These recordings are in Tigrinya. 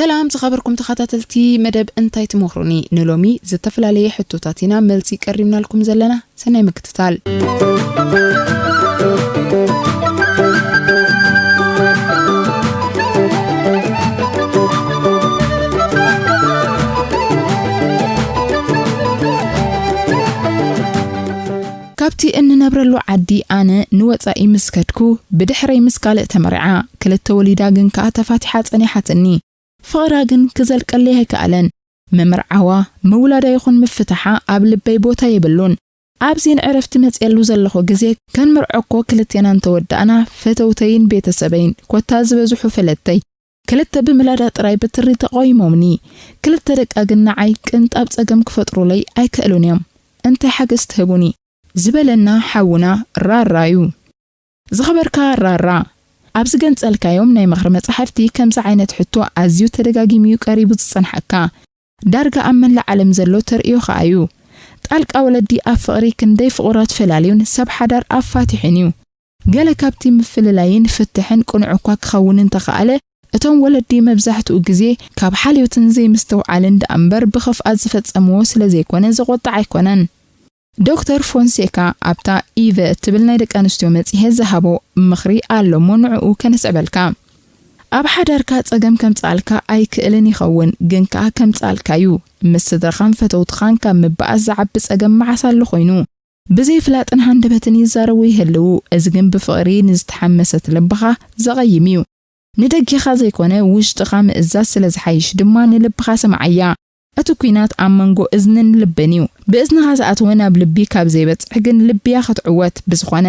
ሰላም ዝኸበርኩም ተኸታተልቲ መደብ እንታይ ትመኽሩኒ፣ ንሎሚ ዝተፈላለየ ሕቶታት ኢና መልሲ ቀሪብናልኩም ዘለና። ሰናይ ምክትታል። ካብቲ እንነብረሉ ዓዲ ኣነ ንወጻኢ ምስ ከድኩ፣ ብድሕረይ ምስ ካልእ ተመርዓ፣ ክልተ ወሊዳ ግን ከኣ ተፋቲሓ ጸኒሓትኒ። ፍቕራ ግን ክዘልቀለይ ኣይከኣለን። ምምርዓዋ፣ ምውላዳ ይኹን ምፍታሓ ኣብ ልበይ ቦታ የብሉን። ኣብዚ ንዕረፍቲ መጽየሉ ዘለኹ ግዜ ከንምርዖ እኮ ክልቴና እንተወዳእና ፈተውተይን ቤተሰበይን ኮታ ዝበዝሑ ፈለጥተይ ክልተ ብምላዳ ጥራይ ብትሪ ተቓዊሞምኒ። ክልተ ደቃ ግን ንዓይ ቅንጣብ ጸገም ክፈጥሩለይ ኣይክእሉን እዮም። እንታይ ሓገዝ ትህቡኒ? ዝበለና ሓውና ራራ እዩ። ዝኸበርካ ራራ፣ ኣብ ዝገንጸልካዮም ናይ ምኽሪ መጻሕፍቲ ከምዚ ዓይነት ሕቶ ኣዝዩ ተደጋጊሙ እዩ ቀሪቡ ዝጸንሓካ። ዳርጋ ኣብ መላእ ዓለም ዘሎ ተርእዮ ከኣ እዩ። ጣልቃ ወለዲ ኣብ ፍቕሪ ክንደይ ፍቑራት ፈላልዩን ሰብ ሓዳር ኣፋቲሑን እዩ። ገለ ካብቲ ምፍልላይን ፍትሕን ቅኑዕ እኳ ክኸውን እንተኸኣለ፣ እቶም ወለዲ መብዛሕትኡ ግዜ ካብ ሓልዮትን ዘይምስትውዓልን ደኣ እምበር ብኽፍኣት ዝፈጸምዎ ስለ ዘይኮነ ዘቖጥዕ ኣይኮነን። ዶክተር ፎንሴካ ኣብታ ኢቨ እትብል ናይ ደቂ ኣንስትዮ መጽሔት ዝሃቦ ምኽሪ ኣሎ እሞ ንዕኡ ከነስዕበልካ። ኣብ ሓዳርካ ጸገም ከምጽኣልካ ኣይክእልን ይኸውን፣ ግን ከኣ ከምጽኣልካ እዩ። ምስ ስድራኻን ፈተውትኻን ካብ ምበኣስ ዝዓቢ ጸገም መዓስ ኣሎ ኮይኑ? ብዘይ ፍላጥን ሃንደበትን ይዛረቡ ይህልዉ። እዚ ግን ብፍቕሪ ንዝተሓመሰት ልብኻ ዘቐይም እዩ። ንደጌኻ ዘይኮነ ውሽጥኻ ምእዛዝ ስለ ዝሓይሽ ድማ ንልብኻ ስምዓያ። እቲ ኲናት ኣብ መንጎ እዝንን ልብን እዩ። ብእዝንኻ ዝኣተወ ናብ ልቢ ካብ ዘይበጽሕ ግን ልብያ ክትዕወት። ብዝኾነ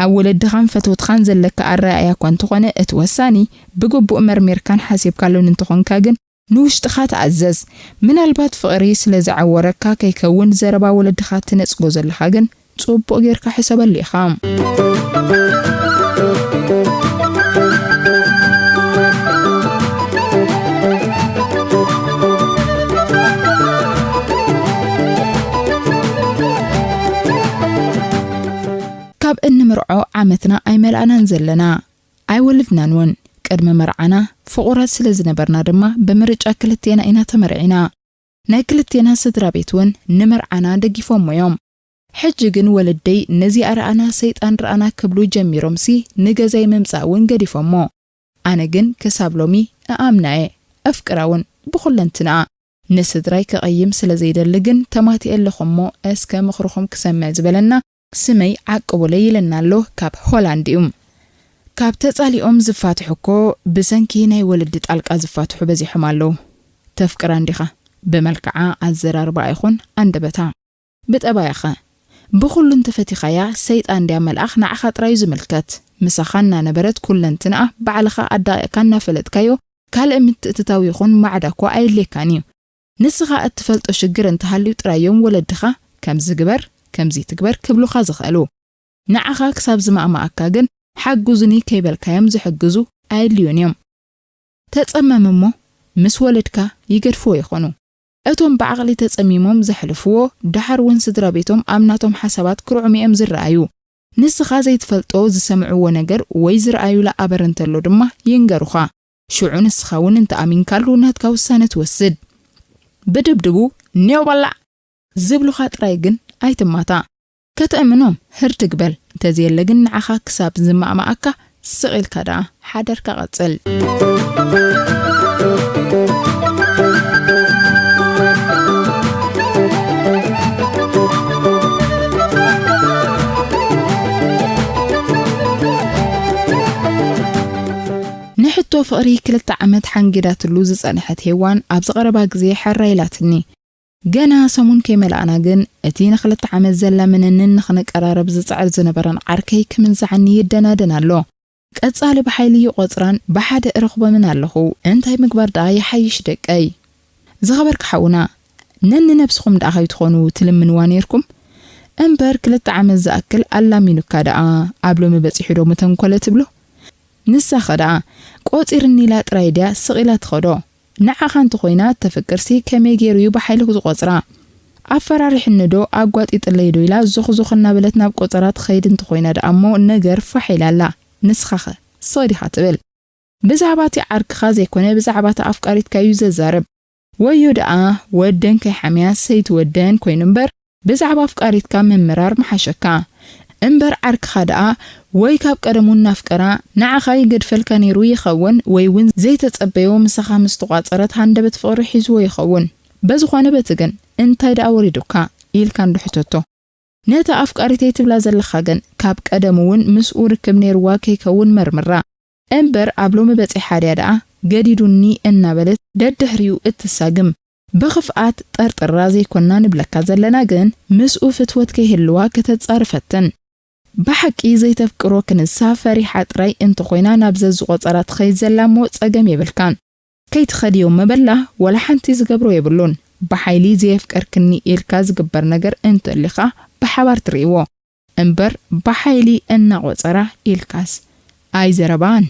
ኣብ ወለድኻን ፈተውትኻን ዘለካ ኣረኣእያ እኳ እንተኾነ እቲ ወሳኒ ብግቡእ መርሚርካን ሓሲብካሉን እንተኾንካ ግን ንውሽጥኻ ተኣዘዝ። ምናልባት ፍቕሪ ስለ ዝዓወረካ ከይከውን ዘረባ ወለድኻ ትነጽጎ ዘለኻ ግን ጽቡቕ ጌርካ ሕሰበሉ ኢኻ። ካብ እንምርዖ ዓመትና ኣይመልኣናን ዘለና፣ ኣይወለድናን እውን። ቅድሚ መርዓና ፍቑራት ስለ ዝነበርና ድማ ብምርጫ ክልቴና ኢና ተመርዒና። ናይ ክልቴና ስድራ ቤት እውን ንመርዓና ደጊፎሞ እዮም። ሕጂ ግን ወለደይ ነዚ ኣርኣና ሰይጣን ረኣና ክብሉ ጀሚሮምሲ ንገዛይ ምምጻእ እውን ገዲፎሞ። ኣነ ግን ክሳብ ሎሚ እኣምና እየ፣ ኣፍቅራ እውን ብኹለንትንኣ። ንስድራይ ክቐይም ስለ ዘይደሊ ግን ተማቲኤ ኣለኹ እሞ እስከ ምኽርኹም ክሰምዕ ዝበለና ስመይ ዓቅቡለይ ኢለና ኣሎ ካብ ሆላንድ እዩ። ካብ ተጻሊኦም ዝፋትሑ እኮ ብሰንኪ ናይ ወለዲ ጣልቃ ዝፋትሑ በዚሖም ኣለዉ። ተፍቅራ እንዲኻ ብመልክዓ ኣዘራርባ ኣይኹን ኣንደበታ። ብጠባያኸ ብኹሉ እንተፈቲኻያ ሰይጣን ድያ መልኣኽ ንዓኻ ጥራዩ ዝምልከት። ምሳኻ እናነበረት ኩለንትንኣ ባዕልኻ ኣዳቒቕካ እናፈለጥካዮ ካልእ ምትእትታው ይኹን ማዕዳ እኮ ኣየድልየካን እዩ። ንስኻ እትፈልጦ ሽግር እንተሃልዩ ጥራዮም ወለድኻ ከምዚ ግበር ከምዚ ትግበር ክብሉኻ ዝኽእሉ። ንዓኻ ክሳብ ዝማእማኣካ ግን ሓግዙኒ ከይበልካዮም ዝሕግዙ ኣየድልዩን እዮም። ተጸመም እሞ ምስ ወለድካ ይገድፍዎ ይኾኑ። እቶም ብዓቕሊ ተጸሚሞም ዘሕልፍዎ፣ ደሓር እውን ስድራ ቤቶም ኣብ ናቶም ሓሳባት ክርዕሙ እዮም ዝረኣዩ። ንስኻ ዘይትፈልጦ ዝሰምዕዎ ነገር ወይ ዝረኣዩላ ኣበር እንተሎ ድማ ይንገሩኻ። ሽዑ ንስኻ እውን እንተኣሚንካሉ ናትካ ውሳነ ትወስድ። ብድብድቡ ኔው በላዕ ዝብሉኻ ጥራይ ግን ኣይትማታእ። ከተእምኖም ህርድግ በል። እንተዘየለ ግን ንዓኻ ክሳብ ዝማእማኣካ ስቕ ኢልካ ደኣ ሓደርካ ቀጽል። ንሕቶ ፍቕሪ ክልተ ዓመት ሓንጊዳትሉ ዝጸንሐት ሄዋን ኣብዚ ቀረባ ግዜ ሕራይ ኢላትኒ። ገና ሰሙን ከይመልኣና ግን እቲ ንኽልተ ዓመት ዘላመነንን ንኽንቀራረብ ዝጽዕር ዝነበረን ዓርከይ ክምንዝዓኒ ይደናደን ኣሎ። ቀጻሊ ብሓይሊ ይቖጽራን ብሓደ እረኽቦምን ኣለኹ። እንታይ ምግባር ደኣ ይሓይሽ ደቀይ? ዝኸበርካ ሓውና፣ ነንነብስኹም ደኣ ከይትኾኑ ትልምንዋ ነይርኩም? እምበር ክልተ ዓመት ዝኣክል ኣላሚኑካ ደኣ ኣብ ሎሚ በጺሑ ዶ ምተንኮለ ትብሎ? ንሳኸ ደኣ ቆጺርኒ ኢላ ጥራይ ድያ ስቕ ኢላ ትኸዶ? ንዓኻ እንተኾይና እተፍቅርሲ ከመይ ገይሩ እዩ ብሓይሊ ዝቖጽራ? ኣፈራሪሕኒ ዶ ኣጓጢጥለይ ዶ ኢላ ዞኽዞኽ እናበለት ናብ ቆጸራ ትኸይድ እንተኾይና ደኣ እሞ ነገር ፋሕ ኢላ ኣላ። ንስኻኸ ስቕ ዲኻ ትብል? ብዛዕባ እቲ ዓርክኻ ዘይኮነ ብዛዕባ እታ ኣፍቃሪትካ እዩ ዘዛርብ። ወዮ ደኣ ወደን ከይሓምያ ሰይቲ ወደን ኮይኑ እምበር፣ ብዛዕባ ኣፍቃሪትካ ምምራር ምሓሸካ። እምበር ዓርክኻ ደኣ ወይ ካብ ቀደሙ እናፍቀራ ንዓኻ ይገድፈልካ ነይሩ ይኸውን፣ ወይ እውን ዘይተጸበዮ ምሳኻ ምስ ተቋጸረት ሃንደበት ፍቕሪ ሒዝዎ ይኸውን። በዝኾነ በቲ ግን እንታይ ደኣ ወሪዱካ? ኢልካ እንዶ ሕተቶ። ነታ ኣፍቃሪተይ ትብላ ዘለኻ ግን ካብ ቀደሙ እውን ምስኡ ርክብ ነይርዋ ከይከውን መርምራ። እምበር ኣብ ሎሚ በጺሓ ድያ ደኣ ገዲዱኒ እናበለት ደድሕሪኡ እትሳግም። ብኽፍኣት ጠርጥራ ዘይኮና ንብለካ ዘለና ግን ምስኡ ፍትወት ከይህልዋ ከተጻሪ ፈትን። ብሓቂ ዘይተፍቅሮ ክንሳ ፈሪሓ ጥራይ እንተኾይና ናብ ዘዝቆጸራ ትኸይድ ዘላ እሞ ጸገም የብልካን። ከይትኸድዮ መበላ ወላ ሓንቲ ዝገብሮ የብሉን። ብሓይሊ ዘየፍቀርክኒ ኢልካ ዝግበር ነገር እንተሊኻ ብሓባር ትርእይዎ እምበር ብሓይሊ እናቆጸራ ኢልካስ ኣይዘረባን።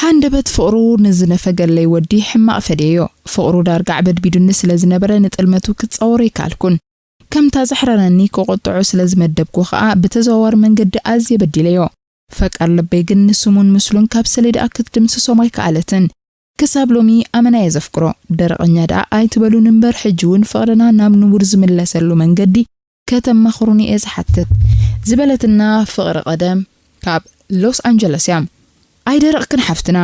ሃንደበት ፍቕሩ ንዝነፈገለይ ወዲ ሕማቕ ፈድየዮ። ፍቕሩ ዳርጋ ዓበድቢዱኒ ስለ ዝነበረ ንጥልመቱ ክጻወሮ ኣይከኣልኩን። ከምታ ዘሕረረኒ ክቆጥዖ ስለ ዝመደብኩ ኸኣ ብተዘዋዋሪ መንገዲ ኣዝየ በዲለዮ። ፈቃር ልበይ ግን ንስሙን ምስሉን ካብ ሰሌዳኣ ክትድምስሶም ኣይከኣለትን። ክሳብ ሎሚ ኣመና እየ ዘፍቅሮ። ደረቐኛ ደኣ ኣይትበሉን እምበር ሕጂ እውን ፍቕርና ናብ ንቡር ዝምለሰሉ መንገዲ ከተማኽሩኒ እየ ዝሓትት። ዝበለትና ፍቕሪ ቀደም ካብ ሎስ ኣንጀለስ እያ። ኣይደረቕክን ሓፍትና።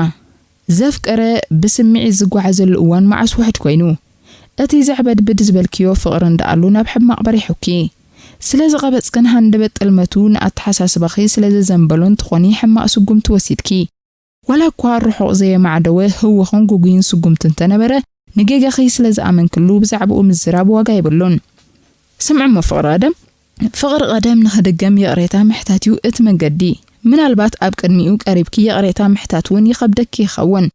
ዘፍቀረ ብስምዒት ዝጓዓዘሉ እዋን መዓስ ውሕድ ኮይኑ? እቲ ዘዕበድብድ ዝበልክዮ ፍቕሪ እንደኣሉ ናብ ሕማቕ በሪሑኪ። ስለ ዝቐበጽክን ሃንደበት ጥልመቱ ንኣተሓሳስባኺ ስለ ዘዘንበሎን ትኾኒ ሕማቕ ስጉምቲ ወሲድኪ። ዋላ እኳ ርሑቕ ዘየማዕደወ ህውኽን ጉጉይን ስጉምቲ እንተነበረ፣ ንጌጋኺ ስለ ዝኣመንክሉ ብዛዕባኡ ምዝራብ ዋጋ የብሉን። ስምዕሞ ፍቕሪ ቀደም፣ ፍቕሪ ቀደም ንኽድገም ይቕሬታ ምሕታት እዩ እቲ መንገዲ። ምናልባት ኣብ ቅድሚኡ ቀሪብኪ ይቕሬታ ምሕታት እውን ይኸብደኪ ይኸውን።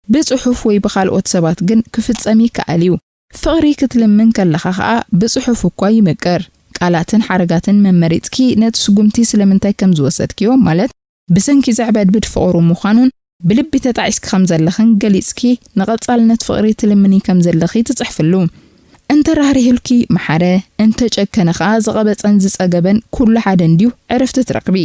ብጽሑፍ ወይ ብኻልኦት ሰባት ግን ክፍጸም ይከኣል እዩ። ፍቕሪ ክትልምን ከለኻ ኸኣ ብጽሑፍ እኳ ይምቅር። ቃላትን ሓረጋትን መመሪጽኪ ነቲ ስጉምቲ ስለምንታይ ከም ዝወሰድክዮ፣ ማለት ብሰንኪ ዘዕበድብድ ፍቕሩ ምዃኑን ብልቢ ተጣዒስኪ ከም ዘለኽን ገሊጽኪ ንቐጻልነት ፍቕሪ ትልምኒ ከም ዘለኺ ትጽሕፍሉ። እንተ ራህሪህልኪ መሓረ፣ እንተ ጨከነ ኸኣ ዝቐበጸን ዝጸገበን ኩሉ ሓደ እንድዩ ዕረፍቲ ትረኽቢ።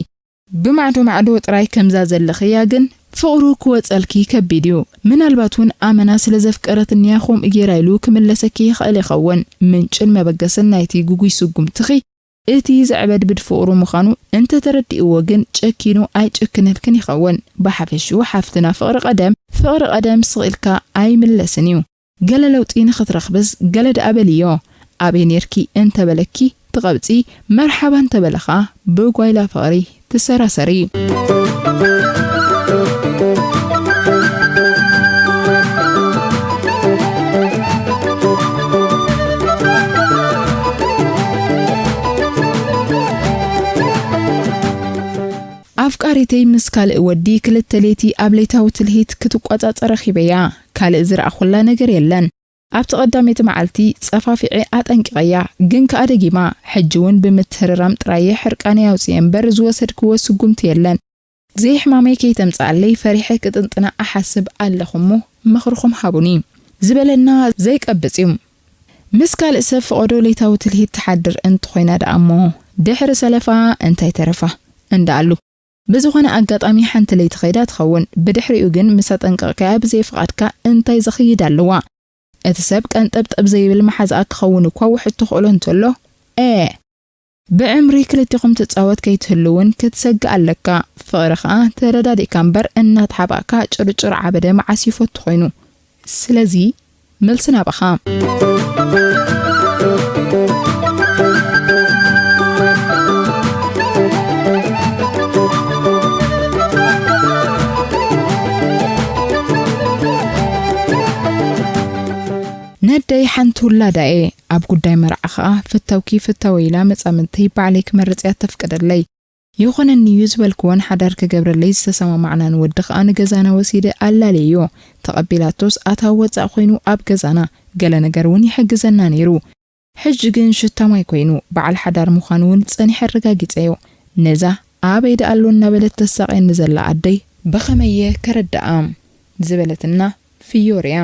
ብማዕዶ ማዕዶ ጥራይ ከምዛ ዘለኽያ ግን ፍቕሩ ክወጸልኪ ከቢድ እዩ። ምናልባት እውን ኣመና ስለ ዘፍቀረትንያ ከምኡ ጌራ ኢሉ ክምለሰኪ ይኽእል ይኸውን። ምንጭን መበገስን ናይቲ ግጉይ ስጉምትኺ እቲ ዘዕበድብድ ፍቕሩ ምዃኑ እንተተረዲእዎ ግን ጨኪኑ ኣይጨክነልክን ይኸውን። ብሓፈሽኡ ሓፍትና ፍቕሪ ቀደም፣ ፍቕሪ ቀደም ስቕ ኢልካ ኣይምለስን እዩ። ገለ ለውጢ ንኽትረኽብስ ገለ ደኣ በልዮ። ኣበይ ኔርኪ እንተበለኪ ትቐብጺ፣ መርሓባ እንተበለኻ ብጓይላ ፍቕሪ ትሰራሰሪ። ኣፍቃሪተይ ምስ ካልእ ወዲ ክልተ ለይቲ ኣብ ለይታዊ ትልሂት ክትቋጻጸር ረኺበያ። ካልእ ዝረኣኹላ ነገር የለን። ኣብቲ ቀዳመይቲ መዓልቲ ጸፋፊዐ ኣጠንቂቐያ፣ ግን ከኣ ደጊማ። ሕጂ እውን ብምትህርራም ጥራየ ሕርቃነይ ኣውጽኤ እምበር ዝወሰድክዎ ስጉምቲ የለን። ዘይሕማመይ ከይተምጽኣለይ ፈሪሐ ክጥንጥና እሓስብ ኣለኹ እሞ ምኽርኹም ሃቡኒ። ዝበለና ዘይቀብጽ እዩ። ምስ ካልእ ሰብ ፍቐዶ ለይታዊ ትልሂት ትሓድር እንተኾይና ደኣ እሞ ድሕሪ ሰለፋ እንታይ ተረፋ? እንደኣሉ። ብዝኾነ ኣጋጣሚ ሓንቲ ለይቲ ኸይዳ ትኸውን። ብድሕሪኡ ግን ምስ ኣጠንቀቕካያ ብዘይ ፍቓድካ እንታይ ዘኽይድ ኣለዋ? እቲ ሰብ ቀንጠብጠብ ዘይብል መሓዛኣ ክኸውን እኳ ውሕድ ተኽእሎ እንተሎ፣ ኤ! ብዕምሪ ክልቲኹም ትጻወት ከይትህሉ እውን ክትሰግእ ኣለካ። ፍቕሪ ኸኣ ተረዳዲእካ እምበር እናተሓባእካ ጭርጭር ዓበደ መዓስ ይፈቱ ኮይኑ። ስለዚ መልሲ ናባኻ። ነደይ ሓንቲ ውላዳ እየ። ኣብ ጉዳይ መርዓ ኸኣ ፍታውኪ ፍታወይ ኢላ መጻምድተይ ባዕለይ ክመርጽ እያ ተፍቅደለይ። ይኹነኒ እዩ ዝበልክዎን ሓዳር ክገብረለይ ዝተሰማማዕናን ወዲ ኸኣ ንገዛና ወሲደ ኣላለየዮ። ተቐቢላቶስ ኣታዊ ወጻኢ ኮይኑ ኣብ ገዛና ገለ ነገር እውን ይሕግዘና ነይሩ። ሕጂ ግን ሽታ ማይ ኮይኑ በዓል ሓዳር ምዃኑ እውን ጸኒሐ ኣረጋጊጸዮ። ነዛ ኣበይ ደኣ ኣሎ እናበለት ተሳቕየኒ ዘላ ኣደይ ብኸመየ ከረድኣ? ዝበለትና ፍዮር እያ።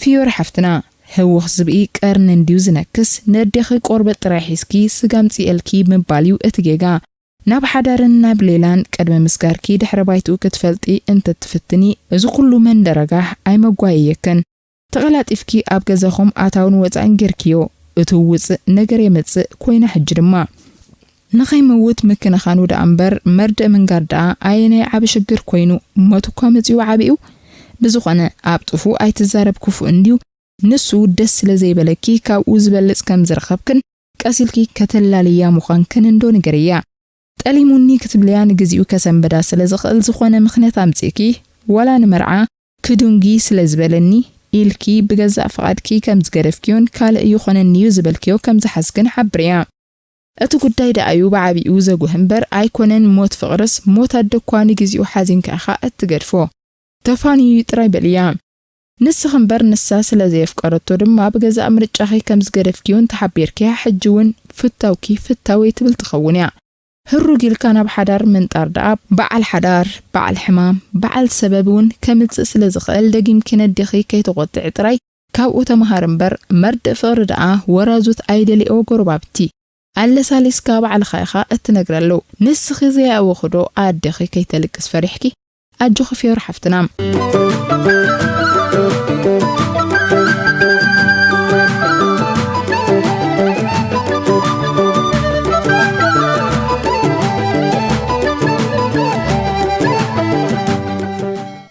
ፍዮር ሓፍትና፣ ህውኽ ዝብኢ ቀርኒ እንድዩ ዝነክስ፣ ነዴኺ ቆርበት ጥራይ ሒዝኪ ስጋ ኣምጺኤልኪ ምባል እዩ እቲ ጌጋ። ናብ ሓዳርን ናብ ሌላን ቅድሚ ምስጋርኪ ድሕረ ባይትኡ ክትፈልጢ እንተትፍትኒ፣ እዚ ኩሉ መንደረጋሕ ኣይመጓየየክን። ተቐላጢፍኪ ኣብ ገዛኹም ኣታውን ወጻእን ጌርክዮ። እቲ ውጽእ ነገር የምጽእ ኮይና ሕጂ ድማ ንኸይመውት ምክንኻኑ ደኣ እምበር መርድእ ምንጋር ደኣ ኣየናይ ዓቢ ሽግር ኮይኑ? ሞት እኳ መጺኡ ዓቢኡ። ብዝኾነ ኣብ ጥፉእ ኣይትዛረብ ክፉእ እንድዩ። ንሱ ደስ ስለ ዘይበለኪ ካብኡ ዝበልጽ ከም ዝረኸብክን ቀሲልኪ ከተላልያ ምዃንክን እንዶ ንገርያ። ጠሊሙኒ ክትብልያ ንግዚኡ ከሰንበዳ ስለ ዝኽእል ዝኾነ ምኽንያት ኣምጺእኪ ዋላ ንመርዓ ክዱንጊ ስለ ዝበለኒ ኢልኪ ብገዛእ ፍቓድኪ ከም ዝገደፍክዮን ካልእ ይኾነኒ እዩ ዝበልክዮ ከም ዝሓዝክን ሓብርያ። እቲ ጉዳይ ደኣዩ ብዓቢኡ ዘጉህ እምበር ኣይኮነን። ሞት ፍቕርስ ሞት ኣደ እኳ ንግዚኡ ሓዚንካ ኢኻ እትገድፎ። ተፋንዩ ጥራይ በልያ። ንስኺ እምበር ንሳ ስለ ዘየፍቀረቶ ድማ ብገዛእ ምርጫኺ ከም ዝገደፍክዮ እንተሓቢርክያ ሕጂ እውን ፍታውኪ ፍታወይ ትብል ትኸውን እያ። ህሩግ ኢልካ ናብ ሓዳር ምንጣር ደኣ በዓል ሓዳር፣ በዓል ሕማም፣ በዓል ሰበብ እውን ከምጽእ ስለ ዝኽእል ደጊምኪ ነዴኺ ከይተቖጥዒ ጥራይ ካብኡ ተመሃሪ እምበር መርድእ ፍቕሪ ደኣ ወራዙት ኣይደልዮ ጎረባብቲ። ኣለሳሊስካ ባዕልኻ ኢኻ እትነግረሉ። ንስኺ ዘይኣወኽዶ ኣዴኺ ከይተልቅስ ፈሪሕኪ? ኣጆኺ ፍዮሪ ሓፍትና።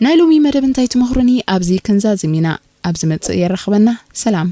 ናይ ሎሚ መደብ እንታይ ትመኽሩኒ ኣብዚ ክንዛዝም ኢና። ኣብ ዝመጽእ የራኽበና። ሰላም።